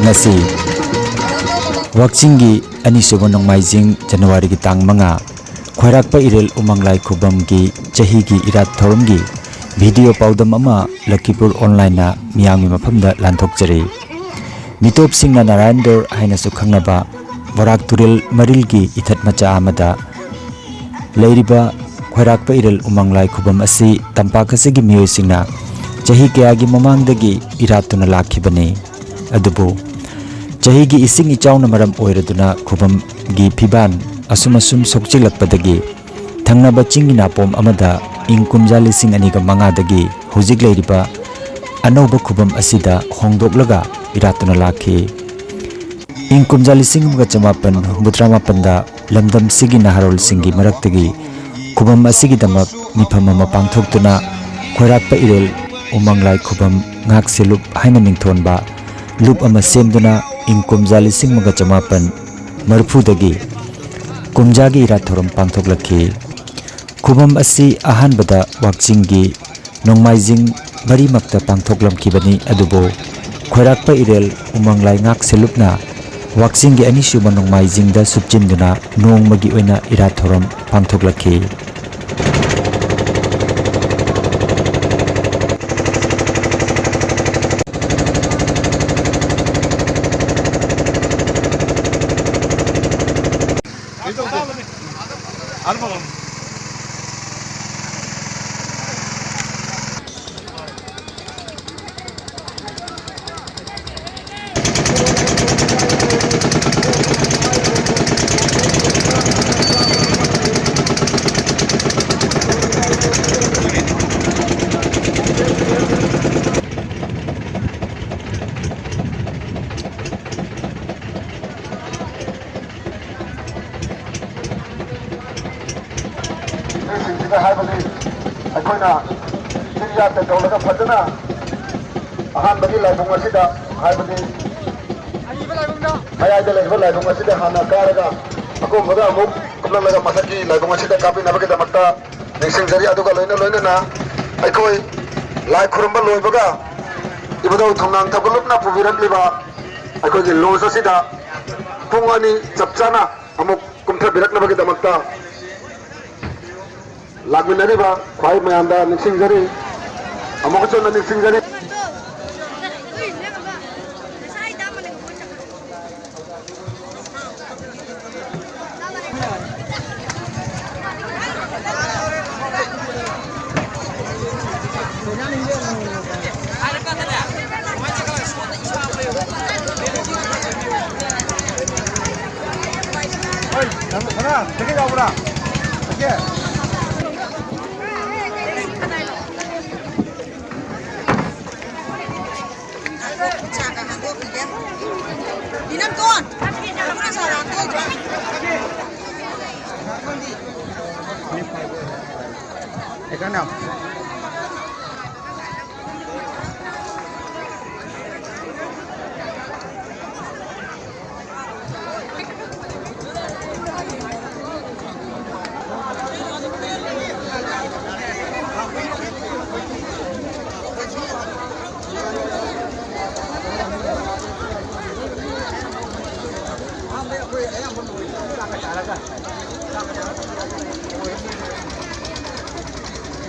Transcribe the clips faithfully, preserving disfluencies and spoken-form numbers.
ꯉꯁꯤ ꯋꯥꯛꯆꯤꯡꯒꯤ ꯑꯅꯤꯁꯨꯕ ꯅꯣꯡꯃꯥꯏꯖꯤꯡ, ꯖꯅꯋꯥꯔꯤꯒꯤ ꯇꯥꯡ ꯃꯉꯥ, ꯈ꯭ꯋꯥꯏꯔꯥꯛꯄ ꯏꯔꯦꯜ ꯎꯃꯪꯂꯥꯏ ꯈꯨꯕꯝꯒꯤ ꯆꯍꯤꯒꯤ ꯏꯔꯥꯠ ꯊꯧꯔꯝꯒꯤ ꯚꯤꯗꯤꯑꯣ ꯄꯥꯎꯗꯝ ꯑꯃ ꯂꯈꯤꯄꯨꯔ ꯑꯣꯟꯂꯥꯏꯟꯅ ꯃꯤꯌꯥꯝꯒꯤ ꯃꯐꯝꯗ ꯂꯥꯟꯊꯣꯛꯆꯔꯤ꯫ ꯃꯤꯇꯣꯞꯁꯤꯡꯅ ꯅꯥꯔꯥꯌꯟꯗꯣꯔ ꯍꯥꯏꯅꯁꯨ ꯈꯪꯅꯕ ꯕꯣꯔꯥꯛ ꯇꯨꯔꯦꯜ ꯃꯔꯤꯜꯒꯤ ꯏꯊꯠ ꯃꯆꯥ ꯑꯃꯗ ꯂꯩꯔꯤꯕ ꯈ꯭ꯋꯥꯏꯔꯥꯛꯄ ꯏꯔꯦꯜ ꯎꯃꯪꯂꯥꯏ ꯈꯨꯕꯝ ꯑꯁꯤ ꯇꯝꯄꯥꯛ ꯑꯁꯤꯒꯤ ꯃꯤꯑꯣꯏꯁꯤꯡꯅ ꯆꯍꯤ ꯀꯌꯥꯒꯤ ꯃꯃꯥꯡꯗꯒꯤ ꯏꯔꯥꯠꯇꯨꯅ ꯂꯥꯛꯈꯤꯕꯅꯤ꯫ ꯑꯗꯨꯕꯨ ꯆꯍꯤꯒꯤ ꯏꯁꯤꯡ ꯏꯆꯥꯎꯅ ꯃꯔꯝ ꯑꯣꯏꯔꯗꯨꯅ ꯈꯨꯕꯝꯒꯤ ꯐꯤꯕꯥꯟ ꯑꯁꯨꯝ ꯑꯁꯨꯝ ꯁꯣꯛꯆꯤꯜꯂꯛꯄꯗꯒꯤ ꯊꯪꯅꯕ ꯆꯤꯡꯒꯤ ꯅꯥꯄꯣꯝ ꯑꯃꯗ ꯏꯪ ꯀꯨꯝꯖꯥ ꯂꯤꯁꯤꯡ ꯑꯅꯤꯒ ꯃꯉꯥꯗꯒꯤ ꯍꯧꯖꯤꯛ ꯂꯩꯔꯤꯕ ꯑꯅꯧꯕ ꯈꯨꯕꯝ ꯑꯁꯤꯗ ꯍꯣꯡꯗꯣꯛꯂꯒ ꯏꯔꯥꯠꯇꯨꯅ ꯂꯥꯛꯈꯤ꯫ ꯏꯪ ꯀꯨꯝꯖꯥ ꯂꯤꯁꯤꯡ ꯑꯃꯒ ꯆꯃꯥꯄꯟ ꯍꯨꯝꯐꯨꯇꯔꯥ ꯃꯥꯄꯟꯗ ꯂꯝꯗꯝꯁꯤꯒꯤ ꯅꯍꯥꯔꯣꯜꯁꯤꯡꯒꯤ ꯃꯔꯛꯇꯒꯤ ꯈꯨꯕꯝ ꯑꯁꯤꯒꯤꯗꯃꯛ ꯃꯤꯐꯝ ꯑꯃ ꯄꯥꯡꯊꯣꯛꯇꯨꯅ ꯈꯣꯏꯔꯥꯛꯄ ꯏꯔꯦꯜ ꯎꯃꯪꯂꯥꯏ ꯈꯨꯕꯝ ꯉꯥꯛꯁꯦ ꯂꯨꯞ ꯍꯥꯏꯅ ꯃꯤꯡꯊꯣꯟꯕ ꯂꯨꯞ ꯑꯃ ꯁꯦꯝꯗꯨꯅ ꯏꯪ ꯀꯨꯝꯖꯥ ꯂꯤꯁꯤꯡ ꯑꯃꯒ ꯆꯃꯥꯄꯟ ꯃꯔꯤꯐꯨꯗꯒꯤ ꯀꯨꯝꯖꯥꯒꯤ ꯏꯔꯥꯠ ꯊꯧꯔꯝ ꯄꯥꯡꯊꯣꯛꯂꯛꯈꯤ꯫ ꯈꯨꯕꯝ ꯑꯁꯤ ꯑꯍꯥꯟꯕꯗ ꯋꯥꯛꯆꯤꯡꯒꯤ ꯅꯣꯡꯃꯥꯏꯖꯤꯡ ꯃꯔꯤꯃꯛꯇ ꯄꯥꯡꯊꯣꯛꯂꯝꯈꯤꯕꯅꯤ, ꯑꯗꯨꯕꯨ ꯈꯣꯏꯔꯥꯛꯄ ꯏꯔꯦꯜ ꯎꯃꯪ ꯂꯥꯏꯉꯥꯛ ꯁꯦꯂꯨꯞꯅ ꯋꯥꯛꯆꯤꯡꯒꯤ ꯑꯅꯤꯁꯨꯕ ꯅꯣꯡꯃꯥꯏꯖꯤꯡꯗ ꯁꯨꯞꯆꯤꯟꯗꯨꯅ ꯅꯣꯡꯃꯒꯤ ꯑꯣꯏꯅ ꯏꯔꯥꯠ ꯊꯧꯔꯝ ꯄꯥꯡꯊꯣꯛꯂꯛꯈꯤ꯫ ꯁꯤꯡꯁꯤꯗ ꯍꯥꯏꯕꯗꯤ ꯑꯩꯈꯣꯏꯅ ꯆꯤꯟꯖꯥꯛꯇ ꯇꯧꯔꯒ ꯐꯖꯅ ꯑꯍꯥꯟꯕꯒꯤ ꯂꯥꯏꯕꯨꯡ ꯑꯁꯤꯗ, ꯍꯥꯏꯕꯗꯤ ꯃꯌꯥꯏꯗ ꯂꯩꯕ ꯂꯥꯏꯕꯨꯡ ꯑꯁꯤꯗ ꯍꯥꯟꯅ ꯀꯥꯔꯒ ꯑꯀꯣꯟꯕꯗ ꯑꯃꯨꯛ ꯀꯨꯝꯂꯛꯂꯒ ꯃꯊꯛꯀꯤ ꯂꯥꯏꯕꯨꯡ ꯑꯁꯤꯗ ꯀꯥꯞꯄꯤꯅꯕꯒꯤꯗꯃꯛꯇ ꯅꯤꯡꯁꯤꯡꯖꯔꯤ꯫ ꯑꯗꯨꯒ ꯂꯣꯏꯅ ꯂꯣꯏꯅꯅ ꯑꯩꯈꯣꯏ ꯂꯥꯏ ꯈꯨꯔꯨꯝꯕ ꯂꯣꯏꯕꯒ ꯏꯕꯨꯙꯧ ꯊꯧꯅꯥꯡ ꯊꯧꯒꯠꯂꯨꯞꯅ ꯄꯨꯕꯤꯔꯛꯂꯤꯕ ꯑꯩꯈꯣꯏꯒꯤ ꯂꯣꯟꯁ ꯑꯁꯤꯗ ꯄꯨꯡ ꯑꯅꯤ ꯆꯞ ꯆꯥꯅ ꯑꯃꯨꯛ ꯀꯨꯝꯊꯕꯤꯔꯛꯅꯕꯒꯤꯗꯃꯛꯇ ꯂꯥꯛꯃꯤꯟꯅꯔꯤꯕ ꯈ꯭ꯋꯥꯏ ꯃꯌꯥꯝꯗ ꯅꯤꯡꯁꯤꯡꯖꯔꯤ꯫ ꯑꯃꯨꯛꯀꯁꯨ ꯍꯟꯅ ꯅꯤꯡꯁꯤꯡꯖꯔꯤ꯫ ꯆꯥꯒ ꯍꯥꯡꯗꯣꯛꯄꯤꯒꯦ꯫ ꯏꯅꯝꯇꯣꯟ! ꯅꯪꯅ ꯆꯥ ꯍꯥꯡꯗꯣꯛꯇ꯭ꯔꯣ?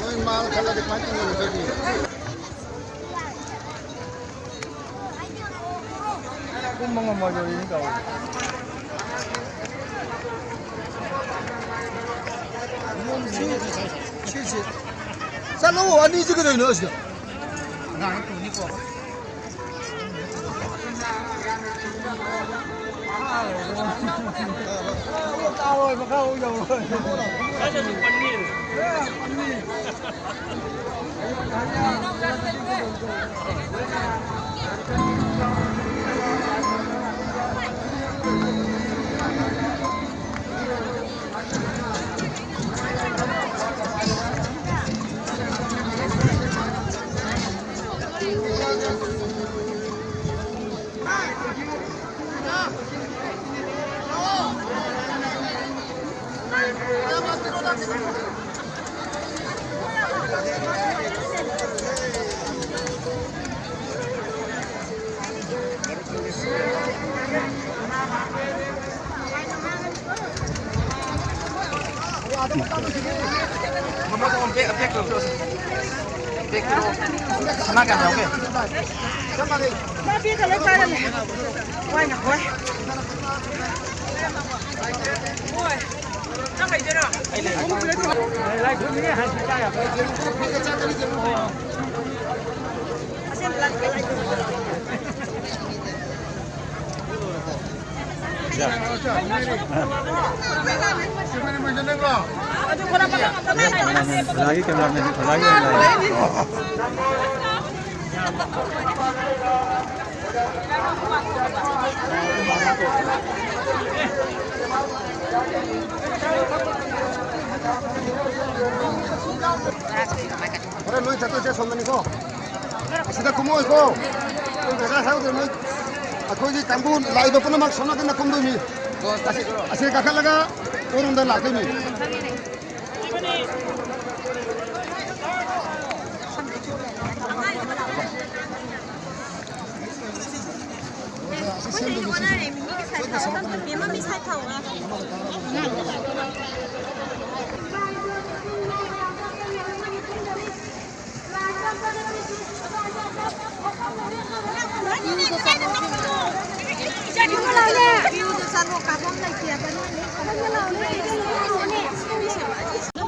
ꯅꯣꯏ ꯃꯥꯡ ꯈꯜꯂꯗꯤ ꯀꯃꯥꯏꯅ ꯇꯧꯅꯤ? ꯀꯨꯝꯕ ꯉꯝꯃꯣꯏꯗꯧꯔꯤꯅꯤ ꯇꯧꯔꯤ꯫ ꯁꯤ, ꯁꯤ, ꯁꯤ꯫ ꯆꯠꯂꯣ, ꯑꯅꯤꯁꯤ ꯀꯩꯗꯧꯔꯤꯅꯣ ꯑꯁꯤꯗ? ꯑꯉꯥꯡ ꯄꯨꯅꯤꯀꯣ꯫ ꯇꯥꯔꯣꯏ, ꯃꯈꯥ ꯑꯃꯨꯛ ꯌꯧꯔꯣꯏ꯫ ꯁꯅꯥ ꯀꯌꯥꯝ ꯌꯥꯎꯒꯦ? ꯃꯥ ꯕꯦꯒꯇ ꯂꯣꯏ ꯄꯥꯏꯔꯝꯃꯦ꯫ ꯋꯥꯏ ꯉꯥꯛꯈꯣꯏ꯫ ꯍꯣꯏ꯫ ꯅꯪ ꯂꯩꯗꯣꯏꯔꯣ? ꯍꯣꯔꯦꯟ ꯅꯣꯏ ꯆꯠꯇꯣꯏꯁꯦ ꯁꯣꯝꯗꯅꯤꯀꯣ꯫ ꯑꯁꯤꯗ ꯀꯨꯝꯃꯛꯑꯣꯏꯀꯣ꯫ ꯅꯣꯏ ꯖꯒꯥ ꯍꯥꯏꯍꯧꯗ꯭ꯔꯦ ꯅꯣꯏ꯫ ꯑꯩꯈꯣꯏꯒꯤ ꯀꯥꯡꯕꯨ ꯂꯥꯛꯏꯕ ꯄꯨꯝꯅꯃꯛ ꯁꯣꯝ ꯅꯥꯀꯟꯗ ꯀꯨꯝꯗꯣꯏꯅꯤ꯫ ꯑꯁꯤ, ꯑꯁꯤ ꯀꯥꯈꯠꯂꯒ ꯑꯣꯔꯣꯝꯗ ꯂꯥꯛꯇꯣꯏꯅꯤ꯫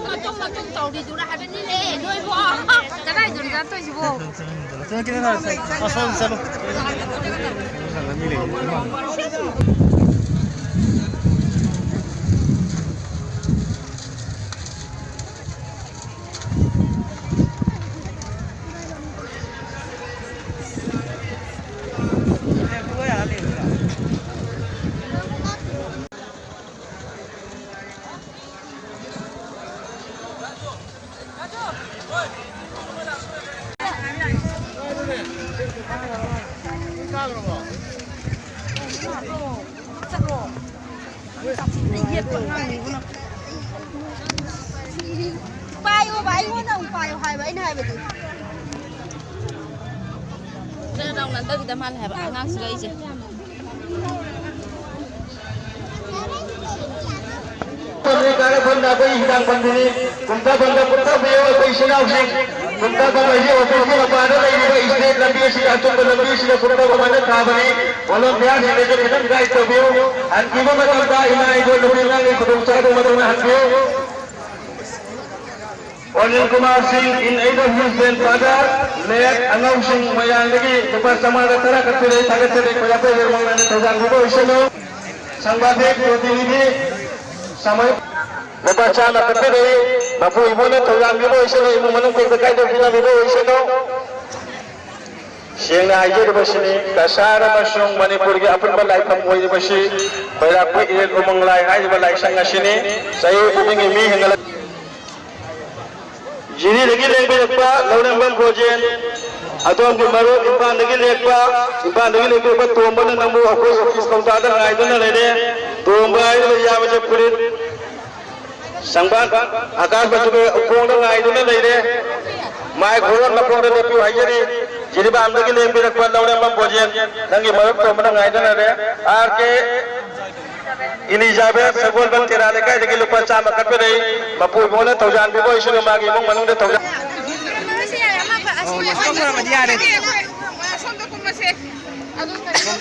ꯃꯇꯨꯝ ꯃꯇꯨꯝ ꯇꯧꯔꯤꯗꯨꯔꯥ ꯍꯥꯏꯕꯅꯤꯅꯦ, ꯅꯣꯏꯕꯣ꯫ ꯀꯗꯥꯏꯗꯅꯣ ꯆꯠꯇꯣꯏꯁꯤꯕꯣ? ꯆꯠꯂꯣ, ꯆꯠꯂꯣ, ꯆꯠꯂꯣ꯫ ꯑꯁꯣꯝ ꯆꯠꯂꯣ꯫ ꯂꯝꯕꯤ ꯂꯩ꯫ ꯄꯥꯏꯌꯣꯕ, ꯑꯩꯉꯣꯟꯗ ꯑꯃꯨꯛ ꯄꯥꯏꯌꯣ ꯍꯥꯏꯕ, ꯑꯩꯅ ꯍꯥꯏꯕꯗꯤ꯫ ꯅꯪ ꯅꯪ ꯅꯟꯗꯕꯤꯗ ꯃꯥꯜꯂꯦ ꯍꯥꯏꯕ ꯑꯉꯥꯡꯁꯤꯒ ꯑꯩꯁꯦ꯫ ꯐꯝꯂꯤ ꯀꯥꯔꯛꯐꯝꯗ ꯑꯩꯈꯣꯏ ꯍꯤꯗꯥꯛ ꯐꯝꯕꯤꯅꯤ꯫ ꯀꯨꯝꯊꯐꯝꯗ ꯀꯨꯝꯊꯕꯤꯌꯨ ꯑꯩꯈꯣꯏ ꯏꯆꯤꯟ ꯏꯅꯥꯎꯁꯤꯡ꯫ ꯀꯨꯝꯊꯐꯝ ꯑꯁꯤ ꯑꯣꯐꯤꯁꯀꯤ ꯃꯄꯥꯗ ꯂꯩꯔꯤꯕ ꯏꯁꯇꯦꯠ ꯂꯝꯕꯤ ꯑꯁꯤꯗ ꯑꯆꯨꯝꯕ ꯂꯝꯕꯤ ꯑꯁꯤꯗ ꯀꯨꯝꯊꯐꯝ ꯍꯥꯏꯅ ꯊꯥꯕꯅꯤ꯫ ꯚꯣꯂꯨꯟꯇꯤꯌꯥꯔꯁꯤꯡꯅꯁꯨ ꯈꯤꯇꯪ ꯒꯥꯏꯗ ꯇꯧꯕꯤꯌꯨ꯫ ꯍꯟꯈꯤꯕ ꯃꯇꯝꯗ ꯏꯃꯥ ꯏꯕꯣꯛ ꯅꯨꯄꯤ ꯑꯉꯥꯡꯒꯤ ꯈꯨꯗꯣꯡꯆꯥꯗꯕ ꯃꯇꯝꯗ ꯍꯟꯕꯤꯌꯨ꯫ ꯑꯅꯤꯜ ꯀꯨꯃꯥꯔ ꯁꯤꯡ in aid of his grandfather, late ꯑꯉꯧꯁꯤꯡ ꯃꯣꯏꯔꯥꯡꯗꯒꯤ ꯂꯨꯄꯥ ꯆꯥꯝꯃꯉꯥꯒ ꯇꯔꯥ ꯀꯠꯄꯤꯔꯛꯏ꯫ ꯊꯥꯒꯠꯆꯔꯤ꯫ ꯀꯣꯏꯔꯥꯛꯄ ꯏꯕꯦꯝꯃ ꯃꯉꯣꯟꯗ ꯊꯧꯖꯥꯟꯕꯤꯕ ꯑꯣꯏꯁꯅꯨ꯫ ꯁꯪꯕꯥꯗꯦꯕ ꯄ꯭ꯔꯣꯇꯤꯅꯤꯙꯤ ꯁꯃꯥꯏ ꯂꯨꯄꯥ ꯆꯥꯝꯃ ꯀꯠꯄꯤꯔꯛꯏ꯫ ꯃꯄꯨ ꯏꯕꯣꯛꯅ ꯊꯧꯖꯥꯟꯕꯤꯕ ꯑꯣꯏꯁꯅꯨ꯫ ꯏꯃꯨꯡ ꯃꯅꯨꯡ ꯇꯦꯛꯇ ꯀꯥꯏꯗꯕ ꯄꯤꯅꯕꯤꯕ ꯑꯣꯏꯁꯅꯨ꯫ ꯁꯦꯡꯅ ꯍꯥꯏꯖꯔꯤꯕꯁꯤꯅꯤ, ꯀꯁꯥꯔ ꯑꯃꯁꯨꯡ ꯃꯅꯤꯄꯨꯔꯒꯤ ꯑꯄꯨꯟꯕ ꯂꯥꯏꯐꯝ ꯑꯣꯏꯔꯤꯕꯁꯤ ꯈꯣꯏꯔꯥꯛꯄ ꯏꯔꯦꯟ ꯎꯃꯪ ꯂꯥꯏ ꯍꯥꯏꯔꯤꯕ ꯂꯥꯏꯁꯪ ꯑꯁꯤꯅꯤ꯫ ꯆꯍꯤ ꯈꯨꯗꯤꯡꯒꯤ ꯃꯤ ꯍꯦꯟꯒꯠꯂꯛ ꯖꯤꯔꯤꯗꯒꯤ ꯂꯦꯡꯕꯤꯔꯛꯄ ꯂꯧꯔꯦꯝꯕꯝ ꯕ꯭ꯔꯣꯖꯦꯟ, ꯑꯗꯣꯝꯒꯤ ꯃꯔꯨꯞ ꯏꯝꯐꯥꯜꯗꯒꯤ ꯂꯦꯛꯄ, ꯏꯝꯐꯥꯜꯗꯒꯤ ꯂꯦꯡꯕꯤꯔꯛꯄ ꯇꯣꯝꯕꯅ ꯅꯪꯕꯨ ꯑꯩꯈꯣꯏ ꯑꯣꯐꯤꯁ ꯀꯧꯇꯥꯗ ꯉꯥꯏꯗꯨꯅ ꯂꯩꯔꯦ꯫ ꯇꯣꯝꯕ ꯍꯥꯏꯔꯤꯕ ꯏꯌꯥꯝꯕꯁꯦ ꯐꯨꯔꯤꯠ ꯁꯪꯕꯥꯟ ꯑꯀꯥꯟꯕꯁꯨ ꯎꯈꯣꯡꯗ ꯉꯥꯏꯗꯨꯅ ꯂꯩꯔꯦ꯫ ꯃꯥꯏ ꯈꯣꯡ ꯃꯈꯣꯡꯗ ꯂꯦꯞꯄꯤꯌꯨ ꯍꯥꯏꯖꯔꯤ꯫ ꯖꯤꯔꯤꯕꯥꯝꯗꯒꯤ ꯂꯦꯡꯕꯤꯔꯛꯄ ꯂꯧꯔꯦꯝꯕꯝ ꯕ꯭ꯔꯣꯖꯦꯟ, ꯅꯪꯒꯤ ꯃꯔꯨꯞ ꯇꯣꯝꯕꯅ ꯉꯥꯏꯗꯨꯅ ꯂꯩꯔꯦ꯫ ꯑꯥꯔ ꯀꯦ ꯏꯂꯤꯖꯥꯕꯦꯊ ꯁꯒꯣꯜꯕꯟ ꯇꯦꯔꯥ ꯂꯩꯀꯥꯏꯗꯒꯤ ꯂꯨꯄꯥ ꯆꯥꯝꯃ ꯀꯠꯄꯤꯔꯛꯏ꯫ ꯃꯄꯨ ꯏꯕꯨꯡꯉꯣꯅ ꯊꯧꯖꯥꯟꯕꯤꯕ ꯑꯣꯏꯁꯅꯨ꯫ ꯃꯥꯒꯤ ꯏꯃꯨꯡ ꯃꯅꯨꯡꯗ ꯊꯧꯖꯥꯟ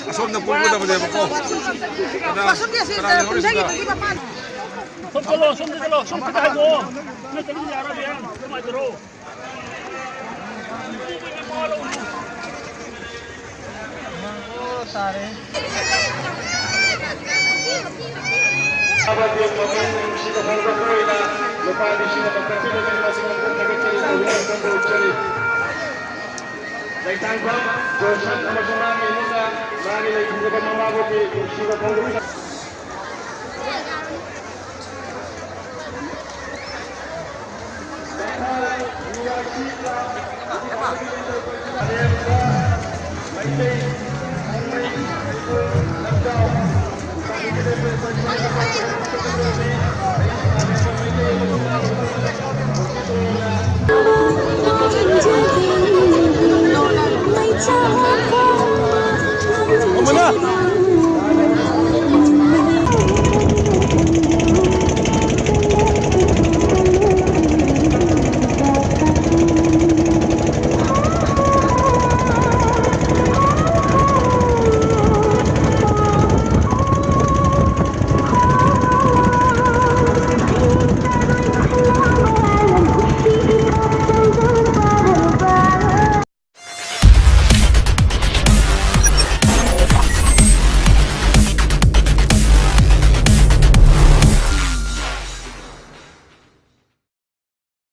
ꯑꯁꯣꯝꯗ ꯀꯨꯝꯒꯗꯕꯅꯦꯕꯀꯣ꯫ ꯀꯅꯥ, ꯀꯅꯥ ꯂꯩꯍꯧꯔꯤꯁꯤꯗ? ꯁꯣꯝ ꯆꯠꯂꯣ, ꯁꯣꯝꯗ ꯆꯠꯂꯣ, ꯁꯣꯝ ꯈꯤꯇ ꯍꯥꯏꯗꯣꯛꯑꯣ꯫ ꯅꯣꯏ ꯆꯠꯂꯨ ꯌꯥꯔꯣꯏ, ꯕꯦꯔꯥ ꯅꯨꯡꯉꯥꯏꯇꯔꯣ? ꯂꯨꯄꯥ ꯂꯤꯁꯤꯡ ꯑꯃ ꯀꯠꯄꯤꯕꯒꯤ ꯃꯁꯤꯡ ꯑꯃꯨꯛꯇ ꯊꯥꯒꯠꯆꯔꯤ, ꯇꯧꯕꯤꯅꯕ ꯀꯝꯗꯧ ꯎꯠꯆꯔꯤ꯫ ꯂꯩꯇꯥꯡꯐꯝ ꯖꯣꯟꯁꯟ ꯑꯃꯁꯨꯡ ꯃꯥꯒꯤ ꯏꯃꯨꯡꯅ ꯃꯥꯒꯤ ꯂꯩꯈꯤꯗꯕ ꯃꯃꯥꯕꯨ ꯅꯨꯡꯁꯤꯕ ꯐꯣꯡꯗꯣꯛꯏ꯫